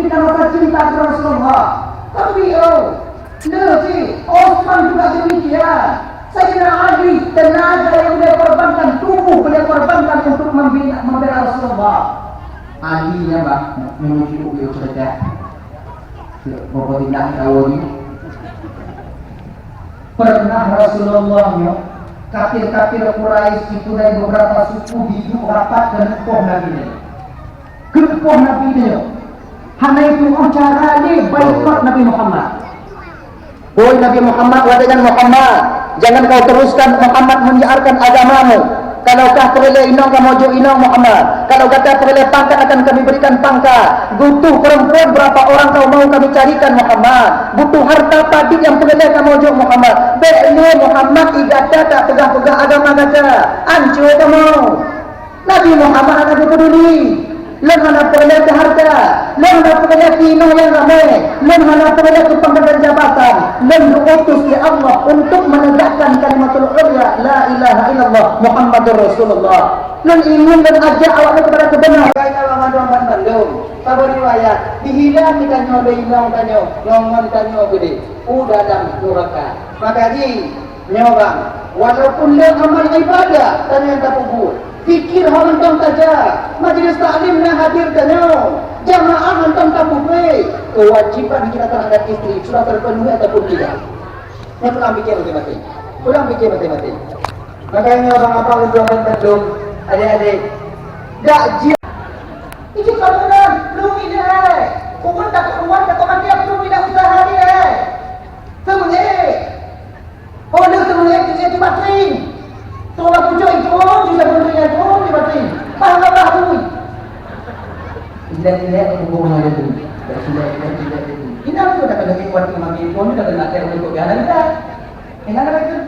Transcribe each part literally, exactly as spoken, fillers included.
Kita rasa cinta kepada Rasulullah. Tapi, oh, Nabi Osman juga demikian. Sayyidina Ali, tenaga yang beliau korbankan, tubuh beliau korbankan untuk membina, membela Rasulullah. Ali nya bah menuju beliau saja. Bapak tindak tahu ni. Pernah Rasulullah nyoe, kafir-kafir Quraisy itu dari beberapa suku hidup rapat dan koh Nabi nyoe. Keupoh Nabi nyoe. Hana itu cara lé boikot Nabi Muhammad. Wahai Nabi Muhammad, watée nyan Muhammad, jangan kau teruskan Muhammad menyiarkan agamamu. Kalau kah peureulée inong kamoe jok inong Muhammad. Kalau gata peureulée pangkat akan kami berikan pangkat. Butuh perempuan berapa orang kau mau kami carikan Muhammad. Butuh harta padit nyang peureulée kamoe jok Muhammad. Bék lé Muhammad i gata tak peugah-peugah agama gata. Ancô kamoe. Nabi Muhammad hana geupeduli. Lôn hana peureulée keu hareuta, lôn hana peureulée keu inong nyang ramé, lôn hana peureulée keu pangkat dan jabatan. Lôn geuutus lé Allah untuk menegakkan kalimatul ulya, la ilaha illallah Muhammadur Rasulullah. Lôn ingin lôn ajak awaknyan kepada kebenaran. Kaya banmandum, banmandum. Saboh riwayat, dihilang geutanyoe lé inong tanyoe, ngon tanyoe geudeh u dalam nuraka. Maka jih, nyoe bang, walaupun le amal ibadah tanyoe nyang tapeubuet, zikir hana mantong taja, majlis taklim na hadir tanyoe, jamaah mantong tapeubri, kewajiban kita terhadap istri sudah terpenuhi ataupun tidak. Nyoe pulang pikir maté-maté. Pulang pikir maté-maté. Makanya abang-abang itu akan bandum, adik-adik, dak ji. Itu kaburan, belum ini hai. Bukan takut Tuhan, takut mati, aku belum tidak usaha dia hai. Sebenarnya. Oh, dia tu melihat dia tu batin. Tu orang pucuk itu, oh, dia pun dia tu, dia batin. Faham apa aku? Tidak, tidak, aku bukan ada tu. Tidak, tidak, tidak, tidak, tidak. Ini aku dah kena buat tu mati pun, dah kena tak boleh kau jalan dah. Enak dah tu.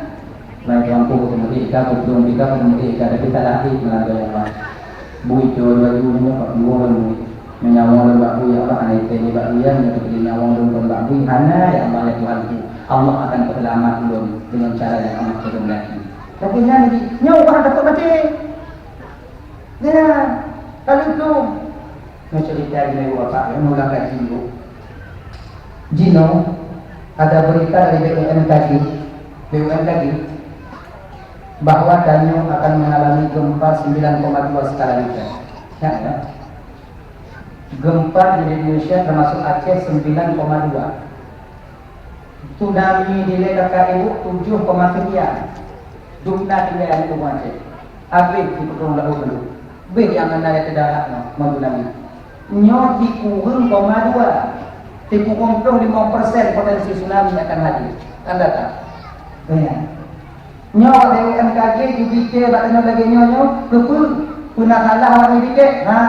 Lain kampung tu mesti kita, tu belum kita, tu mesti kita, tapi salah hati melanggar yang lain. Bui cowok baju ni, apa dua orang bui. Meunyoe nyawöng lôn bak bui, ya Allah, hana itém bak bui, ya, meunyoe teupeue nyawöng lôn kon bak bui, hana, ya Allah, ya Tuhanku. Allah akan peuseulamat ulôn deungon cara nyang Allah kehendaki. Tapi nyan di, nyoe ureueng takot maté. Ya, lalu tu, nyoe cerita di ibu bapak, ya, mula kaji dulu. Jinoe, ada berita dari B U M K G, B U M K G, bahwa tanyoe akan mengalami gempa sembilan koma dua skala Richter. Ingat, ya? Gempa di Indonesia termasuk Aceh sembilan koma dua. Tsunami dilée kakak ibu tujuh koma sekian. Dum na tinggai aneuk bumoe Aceh. Habéh di peudong laôt dulu. Beh nyang hana teudarat nyoe, ngon tsunami. Nyoe sikureueng koma dua. Sikureueng ploh limong persen potensi tsunami akan hadir. Tanda tak? Banyak. Nyoe B U M K G jibité bak tanyoe lagée nyoe nyoe, keupeue? Peue na salah awak nyoe jibité? Ha?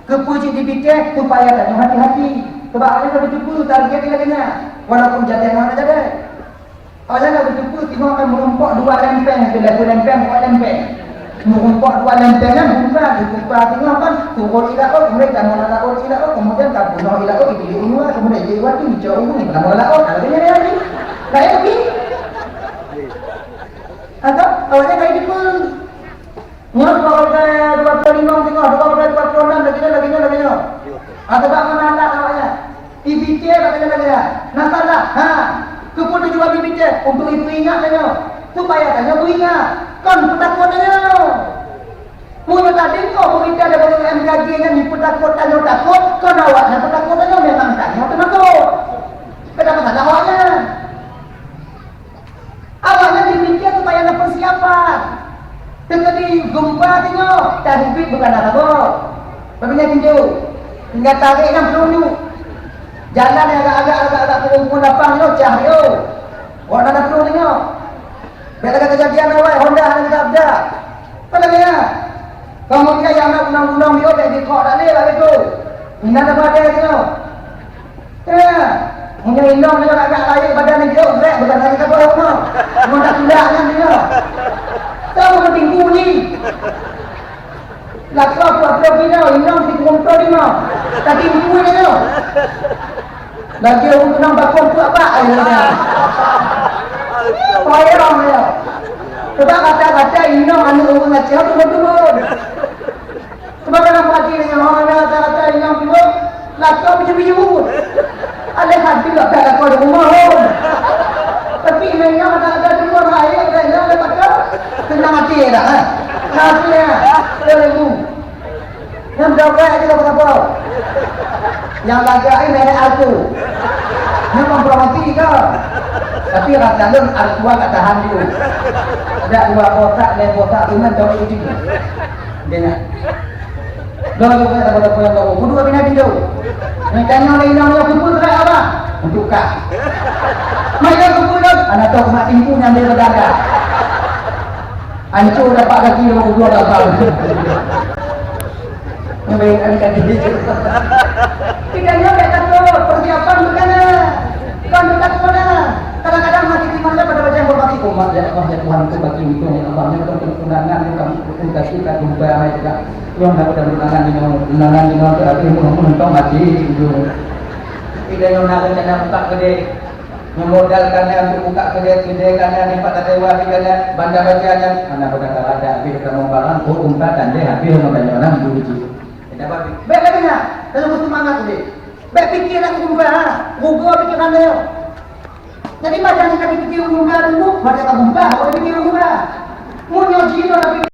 Keupeue cit jibité supaya tanyoe hati-hati. Sebab awaknyan ka jiteupeue target lagée nyan, walaupun jadéh ngon hana jadéh. Awaknyan ka jiteupeue singoh akan meurumpok dua lempeng, sileue lempeng, dua lempeng. Meurumpok dua lempeng nyan bukan, dibuka singoh kan, turot i laôt, kemudian tamong lam laôt i laôt, kemudian tabunoh i laôt, ditilék u luwa, kemudian jeuet watée icok ureueng tamong lam laôt. Nah, lagée nyan lagi. Nah, itu pi. Atau awaknyan ka jiteupeue. Nyoe dua belas dua puluh lima singoh, dua belas dua puluh enam lagée nyoe, lagée nyoe, lagée nyoe. Atau bak mana anak awaknyan? Dipikir lagée nyoe, lagée nyoe. Nah, salah. Ha. Keupeue tujuan dipikir? Untuk ipeuingat tanyoe. Supaya tanyoe beuingat. Kon peutakot tanyoe. Meunyoe tadi kok berita daripada M K G nyan dipeutakot tanyoe takot, kon awaknyan peutakot tanyoe memang tanyoe teumakot. Kenapa salah awaknyan? Awaknyan dipikir supaya na persiapan. Teungoh di gempa tanyoe, dan ubit bukan hana saboh. Pabila tinju, tinggai tarék nyang peulunjuk. Jalan nyang agak-agak, agak-agak pukon-pukon lapang nyoe, cah nyoe. Awak na peulunjuk nyoe. Bèk lagèe keujadian awai, Honda hana geusabda. Padahai nyan, kamoe nyang na gunong-gunong nyoe bèk jikok that lé bak beutôi. Inan apa ada nyoe? Ya, meunyoe inong nyoe agak rayeuk badan nyoe jeuet, bèk bukan lagèe saboh nyoe. Cuma tak tulak nyan nyoe. Tahu meutinggu ni. Lakoe peuet ploh kilo, inong sikureueng ploh limong. Tatinggu nyoe. Lagèe ureueng keunong bakong peuet bak, ayo dah. Payah nyoe. Sebab kata-kata inong aneuk ureueng Aceh tu beutôi. Sebab dalam hati nyoe, orang kata-kata inong tu, Lakoe biju-biju. Ada hati lakoe, lakoe di rumah, hom. Tapi memang ada, ada di rumah lain, ada yang ada lakoe. Tenang hati dah, eh. Hati ya. Ada ilmu. Yang berapa aja dapat apa? Yang lagak ini nenek aku. Memang berhati ke? Tapi rasa lun artua tak tahan dulu. Ada dua botak, lain botak tu kan tahu itu. Dia nak. Dua botak, dua botak, dua botak. Kudu bina pintu. Nak tanya oleh inong yang kumpul terak apa? Untuk kah? Mai dah kumpul dah. Anak tahu mak timpu yang dia berdagang. Hancur dapat kaki dua puluh dua kapal. Ngebayangkan kaki. Kita ni ada satu persiapan bukan? Bukan bukan pada. Kadang-kadang mati di mana pada baca informasi, "Oh, mak, ya Allah, ya Tuhan, itu bagi untung, ya Allah, ya Tuhan, undangan, ya Tuhan, untung kasih, tak jumpa ramai juga." Yang nak pada undangan ini, undangan ini, terakhir, untung mati, ujung. Kita yang nak rencana buka kedai, memodalkan untuk buka kedai, kedai kanan, empat lantai dua di kanan, banda baca nyan, mana pada tak ada, habis kamu barang, oh, unta tanda, habis orang banyak orang, bunyi. Kita bagi. Baik, baik, baik. Kalau butuh mangat, deh. Baik, fikir aku berubah, ha? Ruga pikiran dia. Jadi, macam kita fikir berubah dulu, macam tak berubah, kalau fikir berubah. Munyo jino tapi